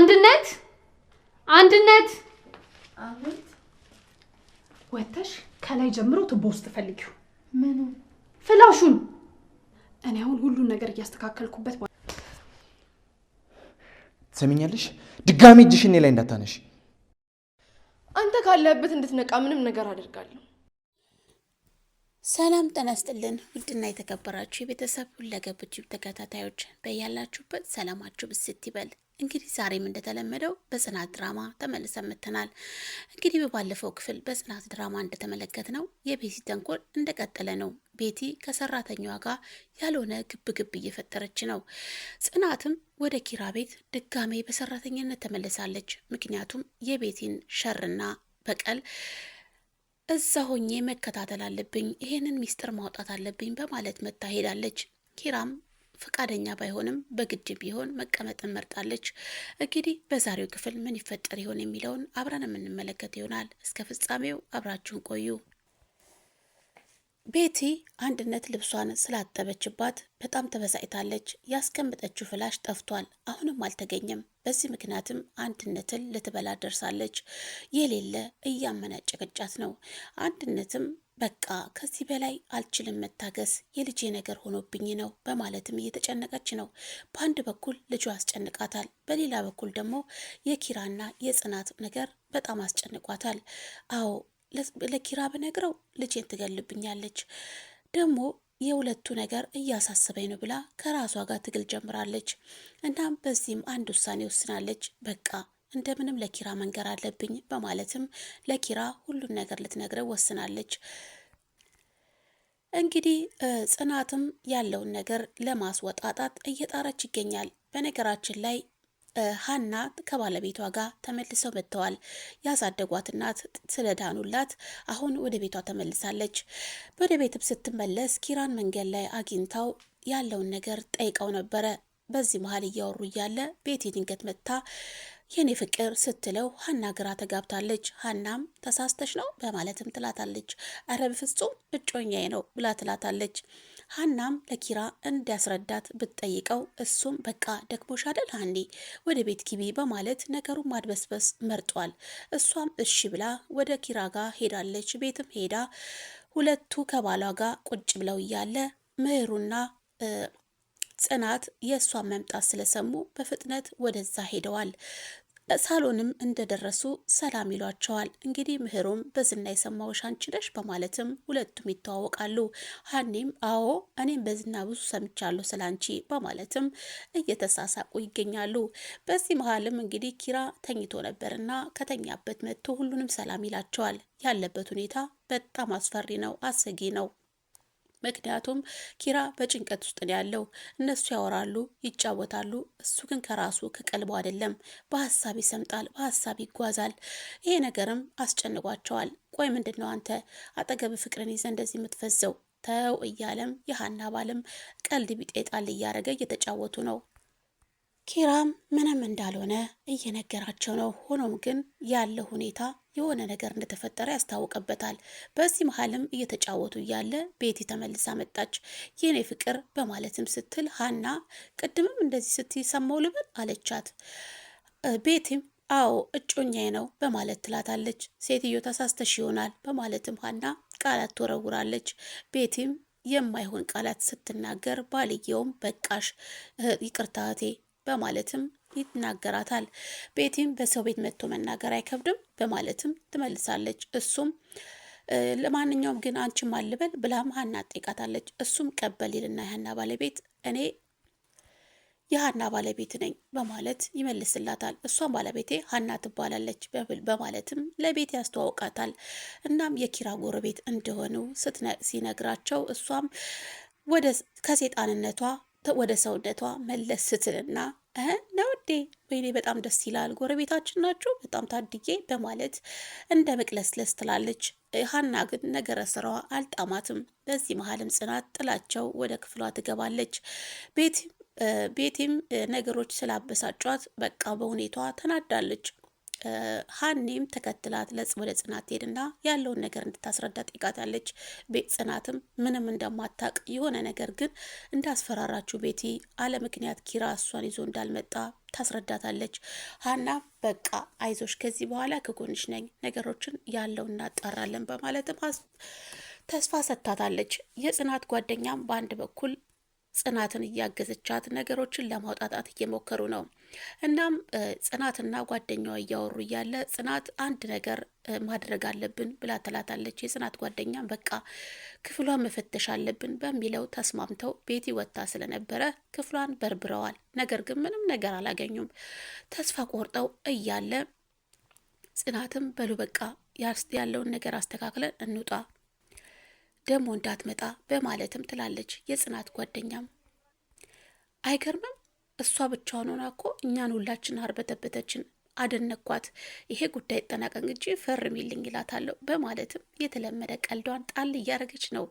አንድነት አንድነት። አቤት። ወተሽ ከላይ ጀምሮ ቱቦ ውስጥ ፈልጊው። ምኑ? Flash ኡን። እኔ አሁን ሁሉን ነገር እያስተካከልኩበት። ትሰሚኛለሽ? ድጋሚ እጅሽ እኔ ላይ እንዳታነሽ። አንተ ካለህበት እንድትነቃ ምንም ነገር አደርጋለሁ። ሰላም ጤና ይስጥልን። ውድና የተከበራችሁ የቤተሰብ ሁለገብ ዩቲዩብ ተከታታዮች፣ በያላችሁበት ሰላማችሁ ብስት ይበል። እንግዲህ ዛሬም እንደተለመደው በጽናት ድራማ ተመልሰን መጥተናል። እንግዲህ በባለፈው ክፍል በጽናት ድራማ እንደተመለከትነው የቤቲ ተንኮል እንደቀጠለ ነው። ቤቲ ከሰራተኛዋ ጋር ያልሆነ ግብ ግብ እየፈጠረች ነው። ጽናትም ወደ ኪራ ቤት ድጋሜ በሰራተኝነት ተመልሳለች። ምክንያቱም የቤቲን ሸርና በቀል እዛ ሆኜ መከታተል አለብኝ፣ ይሄንን ሚስጥር ማውጣት አለብኝ በማለት መታ ሄዳለች። ኪራም ፈቃደኛ ባይሆንም በግድ ቢሆን መቀመጥን መርጣለች። እንግዲህ በዛሬው ክፍል ምን ይፈጠር ይሆን የሚለውን አብረን የምንመለከት ይሆናል። እስከ ፍጻሜው አብራችሁን ቆዩ። ቤቲ አንድነት ልብሷን ስላጠበችባት በጣም ተበሳጭታለች። ያስቀመጠችው flash ጠፍቷል፣ አሁንም አልተገኘም። በዚህ ምክንያትም አንድነትን ልትበላ ደርሳለች። የሌለ እያመናጨቀጫት ነው። አንድነትም በቃ ከዚህ በላይ አልችልም መታገስ፣ የልጄ ነገር ሆኖብኝ ነው በማለትም እየተጨነቀች ነው። በአንድ በኩል ልጇ አስጨንቃታል፣ በሌላ በኩል ደግሞ የኪራና የጽናት ነገር በጣም አስጨንቋታል። አዎ፣ ለኪራ ብነግረው ልጄን ትገልብኛለች፣ ደግሞ የሁለቱ ነገር እያሳሰበኝ ነው ብላ ከራሷ ጋር ትግል ጀምራለች። እናም በዚህም አንድ ውሳኔ ወስናለች። በቃ እንደምንም ለኪራ መንገር አለብኝ በማለትም ለኪራ ሁሉን ነገር ልትነግረው ወስናለች። እንግዲህ ጽናትም ያለውን ነገር ለማስወጣጣት እየጣረች ይገኛል። በነገራችን ላይ ሀና ከባለቤቷ ጋር ተመልሰው መጥተዋል። ያሳደጓት እናት ስለዳኑላት አሁን ወደ ቤቷ ተመልሳለች። ወደ ቤትም ስትመለስ ኪራን መንገድ ላይ አግኝታው ያለውን ነገር ጠይቀው ነበረ። በዚህ መሀል እያወሩ እያለ ቤቲ ድንገት መጥታ የኔ ፍቅር ስትለው ሀና ግራ ተጋብታለች። ሀናም ተሳስተሽ ነው በማለትም ትላታለች። እረ በፍጹም እጮኛዬ ነው ብላ ትላታለች። ሀናም ለኪራ እንዲያስረዳት ብትጠይቀው እሱም በቃ ደክሞሽ አይደል ሀኒ፣ ወደ ቤት ግቢ በማለት ነገሩን ማድበስበስ መርጧል። እሷም እሺ ብላ ወደ ኪራ ጋር ሄዳለች። ቤትም ሄዳ ሁለቱ ከባሏ ጋር ቁጭ ብለው እያለ ምህሩና ጽናት የእሷን መምጣት ስለሰሙ በፍጥነት ወደዛ ሄደዋል። ሳሎንም እንደደረሱ ሰላም ይሏቸዋል። እንግዲህ ምህሩም በዝና የሰማሁሽ አንቺ ነሽ በማለትም ሁለቱም ይተዋወቃሉ። ሀኒም አዎ እኔም በዝና ብዙ ሰምቻለሁ ስላንቺ በማለትም እየተሳሳቁ ይገኛሉ። በዚህ መሀልም እንግዲህ ኪራ ተኝቶ ነበርና ከተኛበት መጥቶ ሁሉንም ሰላም ይላቸዋል። ያለበት ሁኔታ በጣም አስፈሪ ነው፣ አሰጊ ነው። ምክንያቱም ኪራ በጭንቀት ውስጥ ነው ያለው። እነሱ ያወራሉ፣ ይጫወታሉ። እሱ ግን ከራሱ ከቀልቡ አይደለም። በሀሳብ ይሰምጣል፣ በሀሳብ ይጓዛል። ይሄ ነገርም አስጨንቋቸዋል። ቆይ ምንድን ነው አንተ አጠገብ ፍቅርን ይዘህ እንደዚህ የምትፈዘው? ተው እያለም የሀና ባልም ቀልድ ቢጤ ጣል እያደረገ እየተጫወቱ ነው። ኪራም ምንም እንዳልሆነ እየነገራቸው ነው። ሆኖም ግን ያለው ሁኔታ የሆነ ነገር እንደተፈጠረ ያስታውቅበታል። በዚህ መሀልም እየተጫወቱ እያለ ቤቲ ተመልሳ መጣች። የኔ ፍቅር በማለትም ስትል ሀና ቅድምም እንደዚህ ስትይ ሰማው ልበል አለቻት። ቤቲም አዎ እጮኛዬ ነው በማለት ትላታለች። ሴትዮ ተሳስተሽ ይሆናል በማለትም ሀና ቃላት ትወረውራለች። ቤቲም የማይሆን ቃላት ስትናገር ባልየውም በቃሽ ይቅርታ እህቴ በማለትም ይናገራታል። ቤቲም በሰው ቤት መጥቶ መናገር አይከብድም በማለትም ትመልሳለች። እሱም ለማንኛውም ግን አንቺም አልበል ብላም ሀና ጠይቃታለች። እሱም ቀበል ይልና የሀና ባለቤት እኔ የሀና ባለቤት ነኝ በማለት ይመልስላታል። እሷም ባለቤቴ ሀና ትባላለች በማለትም ለቤት ያስተዋውቃታል። እናም የኪራ ጎረቤት እንደሆኑ ሲነግራቸው እሷም ወደ ከሴጣንነቷ ወደ ሰውነቷ መለስ ስትልና ነው እንዴ? ወይኔ በጣም ደስ ይላል፣ ጎረቤታችን ናችሁ፣ በጣም ታድዬ በማለት እንደ መቅለስለስ ትላለች። ሀና ግን ነገረ ስራዋ አልጣማትም። በዚህ መሀልም ጽናት ጥላቸው ወደ ክፍሏ ትገባለች። ቤቲም ነገሮች ስላበሳጯት በቃ በሁኔቷ ተናዳለች። ሀኔም ተከትላት ወደ ጽናት ትሄድና ያለውን ነገር እንድታስረዳ ጠይቃታለች። ጽናትም ምንም እንደማታቅ የሆነ ነገር ግን እንዳስፈራራችው ቤቲ አለ ምክንያት ኪራ እሷን ይዞ እንዳልመጣ ታስረዳታለች። ሀና በቃ አይዞሽ፣ ከዚህ በኋላ ከጎንሽ ነኝ፣ ነገሮችን ያለው እናጣራለን በማለትም ተስፋ ሰጥታታለች። የጽናት ጓደኛም በአንድ በኩል ጽናትን እያገዘቻት ነገሮችን ለማውጣጣት እየሞከሩ ነው። እናም ጽናትና ጓደኛዋ እያወሩ እያለ ጽናት አንድ ነገር ማድረግ አለብን ብላ ትላታለች። የጽናት ጓደኛም በቃ ክፍሏን መፈተሽ አለብን በሚለው ተስማምተው ቤቲ ወጥታ ስለነበረ ክፍሏን በርብረዋል። ነገር ግን ምንም ነገር አላገኙም። ተስፋ ቆርጠው እያለ ጽናትም በሉ በቃ ያለውን ነገር አስተካክለን እንውጣ ደግሞ እንዳትመጣ በማለትም ትላለች። የጽናት ጓደኛም አይገርምም፣ እሷ ብቻዋን ሆና እኮ እኛን ሁላችን አርበተበተችን፣ አደነኳት። ይሄ ጉዳይ ይጠናቀቅ እንጂ ፈርሚልኝ ይላታለሁ በማለትም የተለመደ ቀልዷን ጣል እያደረገች ነው።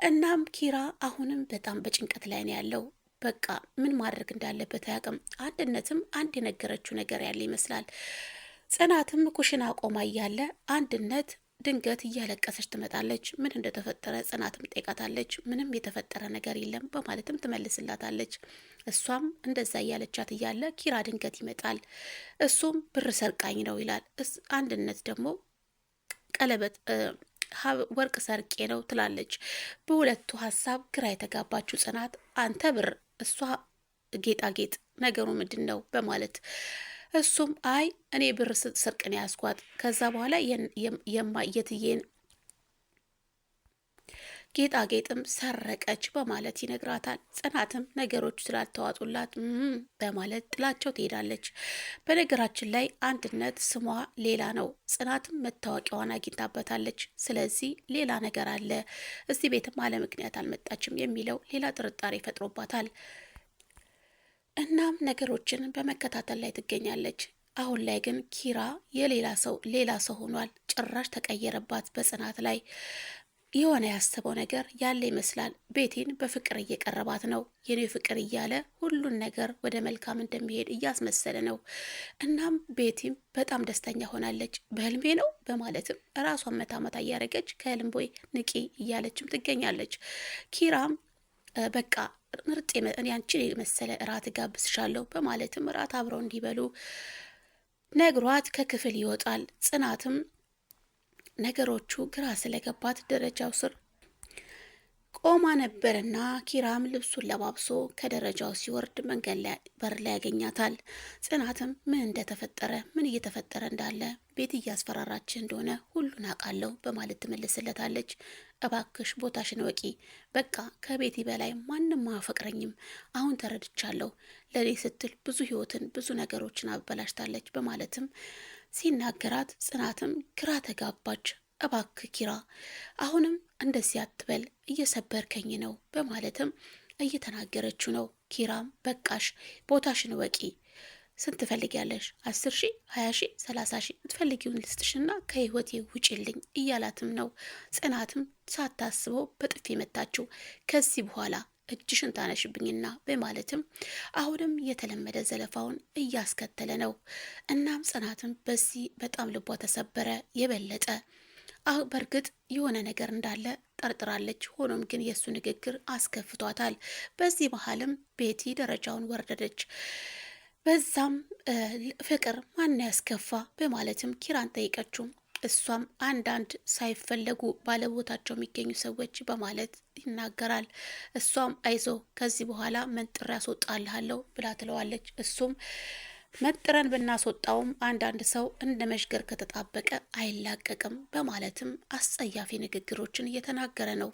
እናም ኪራ አሁንም በጣም በጭንቀት ላይ ነው ያለው። በቃ ምን ማድረግ እንዳለበት አያውቅም። አንድነትም አንድ የነገረችው ነገር ያለ ይመስላል። ጽናትም ኩሽና ቆማ እያለ አንድነት ድንገት እያለቀሰች ትመጣለች። ምን እንደተፈጠረ ጽናትም ጠይቃታለች። ምንም የተፈጠረ ነገር የለም በማለትም ትመልስላታለች። እሷም እንደዛ እያለቻት እያለ ኪራ ድንገት ይመጣል። እሱም ብር ሰርቃኝ ነው ይላል። አንድነት ደግሞ ቀለበት ወርቅ ሰርቄ ነው ትላለች። በሁለቱ ሀሳብ ግራ የተጋባችው ጽናት አንተ ብር፣ እሷ ጌጣጌጥ፣ ነገሩ ምንድን ነው በማለት እሱም አይ እኔ ብር ስርቅን ያስኳት ከዛ በኋላ የትዬን ጌጣጌጥም ሰረቀች በማለት ይነግራታል። ጽናትም ነገሮች ስላልተዋጡላት በማለት ጥላቸው ትሄዳለች። በነገራችን ላይ አንድነት ስሟ ሌላ ነው። ጽናትም መታወቂያዋን አግኝታበታለች። ስለዚህ ሌላ ነገር አለ፣ እዚህ ቤትም አለ ምክንያት አልመጣችም የሚለው ሌላ ጥርጣሬ ፈጥሮባታል። እናም ነገሮችን በመከታተል ላይ ትገኛለች። አሁን ላይ ግን ኪራ የሌላ ሰው ሌላ ሰው ሆኗል። ጭራሽ ተቀየረባት። በጽናት ላይ የሆነ ያሰበው ነገር ያለ ይመስላል። ቤቲን በፍቅር እየቀረባት ነው። የኔ ፍቅር እያለ ሁሉን ነገር ወደ መልካም እንደሚሄድ እያስመሰለ ነው። እናም ቤቲም በጣም ደስተኛ ሆናለች። በህልሜ ነው በማለትም ራሷን መታ መታ እያደረገች ከህልም ቦይ ንቂ እያለችም ትገኛለች። ኪራም በቃ ምርጥ እኔ አንቺን የመሰለ እራት ጋብዝሻለሁ በማለትም እራት አብረው እንዲበሉ ነግሯት ከክፍል ይወጣል። ጽናትም ነገሮቹ ግራ ስለገባት ደረጃው ስር ቆማ ነበርና ኪራም ልብሱን ለባብሶ ከደረጃው ሲወርድ መንገድ ላይ በር ላይ ያገኛታል። ጽናትም ምን እንደተፈጠረ ምን እየተፈጠረ እንዳለ ቤት እያስፈራራች እንደሆነ ሁሉን አውቃለሁ በማለት ትመልስለታለች። እባክሽ ቦታሽን ወቂ፣ በቃ ከቤቲ በላይ ማንም አያፈቅረኝም፣ አሁን ተረድቻለሁ፣ ለእኔ ስትል ብዙ ህይወትን ብዙ ነገሮችን አበላሽታለች በማለትም ሲናገራት ጽናትም ግራ ተጋባች። እባክ ኪራ አሁንም እንደዚህ አትበል፣ እየሰበርከኝ ነው በማለትም እየተናገረችው ነው። ኪራም በቃሽ፣ ቦታሽን ወቂ፣ ስንት ትፈልጊያለሽ? 10,000፣ 20,000፣ 30,000 የምትፈልጊውን ልስጥሽና ከህይወቴ ውጪልኝ እያላትም ነው። ጽናትም ሳታስበው በጥፊ መታችው። ከዚህ በኋላ እጅሽን ታነሽብኝና በማለትም አሁንም የተለመደ ዘለፋውን እያስከተለ ነው። እናም ጽናትም በዚህ በጣም ልቧ ተሰበረ የበለጠ በእርግጥ የሆነ ነገር እንዳለ ጠርጥራለች። ሆኖም ግን የእሱ ንግግር አስከፍቷታል። በዚህ መሀልም ቤቲ ደረጃውን ወረደች። በዛም ፍቅር ማን ያስከፋ በማለትም ኪራን ጠይቀችው። እሷም አንዳንድ ሳይፈለጉ ባለቦታቸው የሚገኙ ሰዎች በማለት ይናገራል። እሷም አይዞ ከዚህ በኋላ መንጥሬ ያስወጣልሃለሁ ብላ ትለዋለች። እሱም መጥረን ብናስወጣውም አንዳንድ ሰው እንደ መሽገር ከተጣበቀ አይላቀቅም በማለትም አስጸያፊ ንግግሮችን እየተናገረ ነው።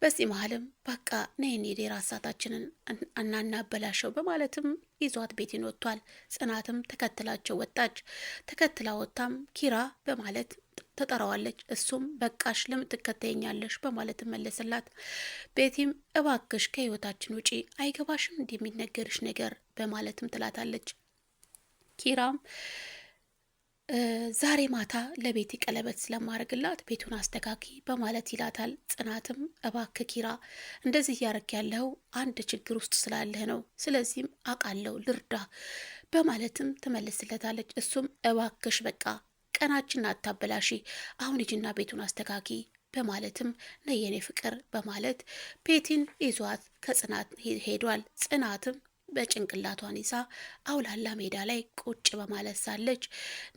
በዚህ መሀልም በቃ ነይ እንሂድ የራሳታችንን እናናበላሸው በማለትም ይዟት ቤቴን ወጥቷል። ጽናትም ተከትላቸው ወጣች። ተከትላ ወጥታም ኪራ በማለት ትጠራዋለች። እሱም በቃሽ ለምን ትከተይኛለሽ በማለት መለስላት። ቤቲም እባክሽ ከህይወታችን ውጪ አይገባሽም እንዲህ የሚነገርሽ ነገር በማለትም ትላታለች። ኪራም ዛሬ ማታ ለቤቲ ቀለበት ስለማድረግላት ቤቱን አስተካኪ በማለት ይላታል። ጽናትም እባክህ ኪራ እንደዚህ እያረክ ያለው አንድ ችግር ውስጥ ስላለህ ነው፣ ስለዚህም አውቃለሁ ልርዳ በማለትም ትመልስለታለች። እሱም እባክሽ በቃ ቀናችን አታበላሺ፣ አሁን ሂጂና ቤቱን አስተካኪ በማለትም ነይ የኔ ፍቅር በማለት ቤቲን ይዟት ከጽናት ሄዷል። ጽናትም በጭንቅላቷን ይዛ አውላላ ሜዳ ላይ ቁጭ በማለት ሳለች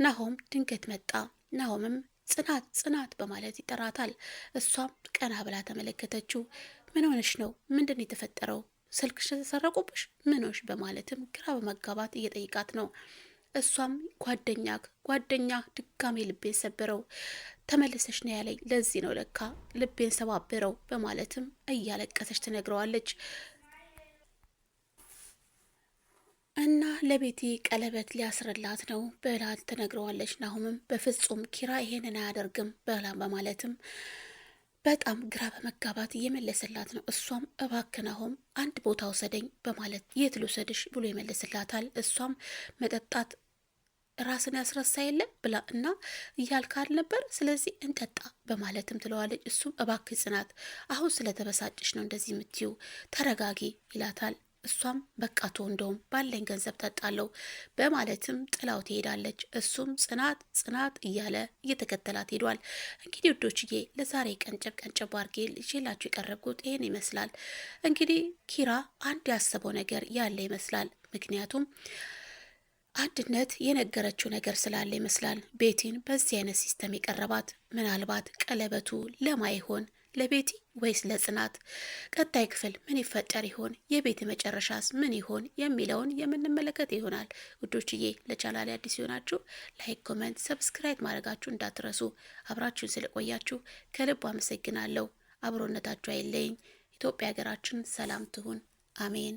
ናሆም ድንገት መጣ። ናሆምም ጽናት ጽናት በማለት ይጠራታል። እሷም ቀና ብላ ተመለከተችው። ምን ሆነሽ ነው? ምንድን ነው የተፈጠረው? ስልክሽ ተሰረቁብሽ? ምን ሆንሽ? በማለትም ግራ በመጋባት እየጠይቃት ነው። እሷም ጓደኛ ጓደኛ ድጋሜ ልቤን ሰበረው፣ ተመልሰሽ ነው ያለኝ፣ ለዚህ ነው ለካ ልቤን ሰባበረው በማለትም እያለቀሰች ትነግረዋለች። እና ለቤቲ ቀለበት ሊያስርላት ነው ብላ ትነግረዋለች። ናሁምም በፍጹም ኪራ ይሄንን አያደርግም ብላ በማለትም በጣም ግራ በመጋባት እየመለሰላት ነው። እሷም እባክህ ናሆም አንድ ቦታ ውሰደኝ በማለት የት ልውሰድሽ ብሎ ይመልስላታል። እሷም መጠጣት ራስን ያስረሳ የለ ብላ እና እያልካል ነበር፣ ስለዚህ እንጠጣ በማለትም ትለዋለች። እሱም እባክህ ጽናት አሁን ስለተበሳጭሽ ነው እንደዚህ የምትይው፣ ተረጋጊ ይላታል። እሷም በቃቶ እንደውም ባለኝ ገንዘብ ጠጣለሁ በማለትም ጥላው ትሄዳለች። እሱም ጽናት ጽናት እያለ እየተከተላት ሄዷል። እንግዲህ ውዶችዬ ለዛሬ ቀንጨብ ቀንጨብ አድርጌ ይዤላችሁ የቀረብኩት ይሄን ይመስላል። እንግዲህ ኪራ አንድ ያሰበው ነገር ያለ ይመስላል። ምክንያቱም አንድነት የነገረችው ነገር ስላለ ይመስላል ቤቲን በዚህ አይነት system የቀረባት። ምናልባት ቀለበቱ ለማይሆን ለቤቲ ወይስ ለጽናት? ቀጣይ ክፍል ምን ይፈጠር ይሆን? የቤቲ መጨረሻስ ምን ይሆን የሚለውን የምንመለከት ይሆናል። ውዶችዬ ለቻናሌ አዲስ ሲሆናችሁ like፣ comment፣ subscribe ማድረጋችሁ እንዳትረሱ። አብራችሁን ስለቆያችሁ ከልብ አመሰግናለሁ። አብሮነታችሁ አይለይኝ። ኢትዮጵያ ሀገራችን ሰላም ትሁን። አሜን።